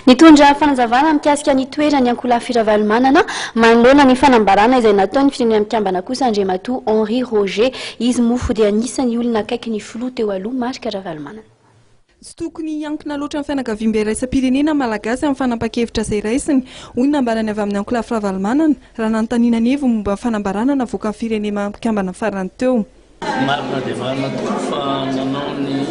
Nitondra fanazavana mikasika ny toeran'ny ankolafy Ravalomanana manoloana ny fanambarana izay nataon'ny Firenena Mikambana kosa Andriamatoa Henri Roger. Izy moa dia anisan'ny olona akaiky ny filoha teo aloha Marc Ravalomanana. Tsy tokony hiankina loatra amin'ny fianakaviambe iraisam-pirenena malagasy amin'ny fanapahan-kevitra izay raisiny, hoy ny nambarany avy amin'ny ankolafy Ravalomanana, raha nanontaniana ny heviny momba ny fanambarana navoakan'ny Firenena Mikambana farany teo. Marina dia marina tokoa fa nanao ny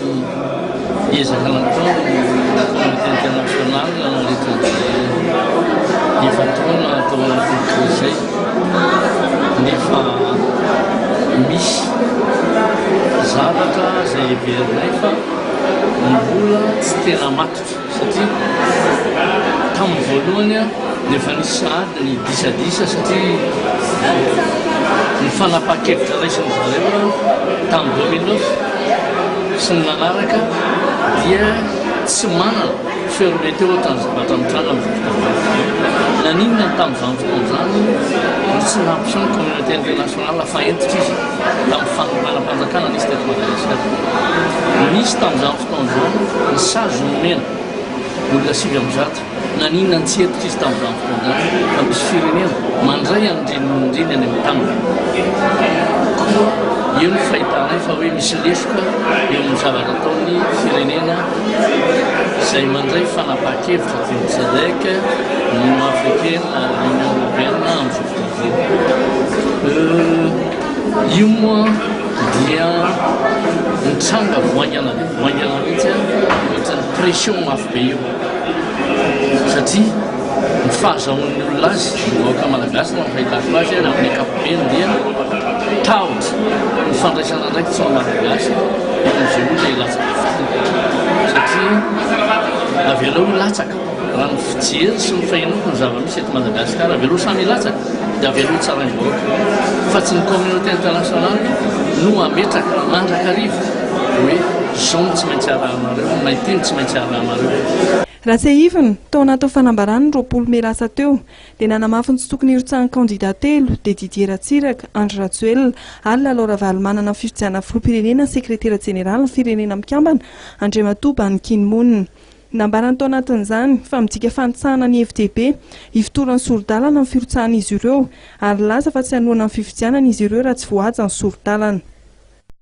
ezaka natao ny communauté internationale nandritra izay efa-taona tao anatin'ny krizy izay nefa misy zavatra izay heverinay fa mbola tsy tena matotra satria tamin'ny voalohany dia efa nisy sahady ny disadisa satria ny fanapahan-kevitra raisin'ny zareo tamin'ny 2009 sy ny nanaraka dia tsy manana fermeté ohatran'ny zavatra mitranga amin'izao fotoana izao. Naninona ny tamin'izany fotoana izany no tsy nampiseho ny communauté internationale fa hentitra izy tamin'ny fanonganam-panjakana nisy teto Madagasikara. Nisy tamin'izany fotoana izany ny sazy nomena olona 109. Naninona no tsy hentitra izy tamin'izany fotoana izany fa misy firenena mandray an'ireny olona ireny any amin'ny taniny. Koa eo ny fahitanay fa hoe misy lesoka eo amin'ny zavatra ataon'ny firenena izay mandray fanapahan-kevitra toy ny SADC, ny Union Africaine ary ny Union Européenne amin'izao fotoana izao. Io moa dia nitranga vao haingana dia vao haingana mihitsy ohatran'ny pression mafy be io. Satria ny fahazahoan'ny olona azy, ny vahoaka malagasy raha ny fahitako azy ary amin'ny ankapobeny dia tahotra ny fandraisana andraikitra ny malagasy eo amin'izay olona hilatsaka fidiana. Satria avelao hilatsaka, raha ny fijery sy ny fahenoako ny zava-misy eto Madagasikara, avelao samy hilatsaka dia avelao tsarain'ny vahoaka. Fa tsy ny communauté internationale no hametraka mandrakariva hoe izao no tsy maintsy arahanareo na ity no tsy maintsy arahanareo. Raha tsiahivina, tao anatin'ny fanambarany ny 20 mey lasa teo, dia nanamafy ny tsy tokony hirotsahan'ny kandida telo, dia Didier Ratsiraka, Andry Rajoelina ary Lalao Ravalomanana amin'ny fifidianana filoham-pirenena ny sekretera jeneralin'ny Firenena Mikambana, Andriamatoa Ban Ki-moon. Nambarany tao anatin'izany fa midika fanitsahana ny hevi-dehibe ifotoran'ny sori-dalana ny firotsahan'izy ireo ary nilaza fa tsy hanohana ny fifidianana izy ireo raha tsy voahaja ny sori-dalana.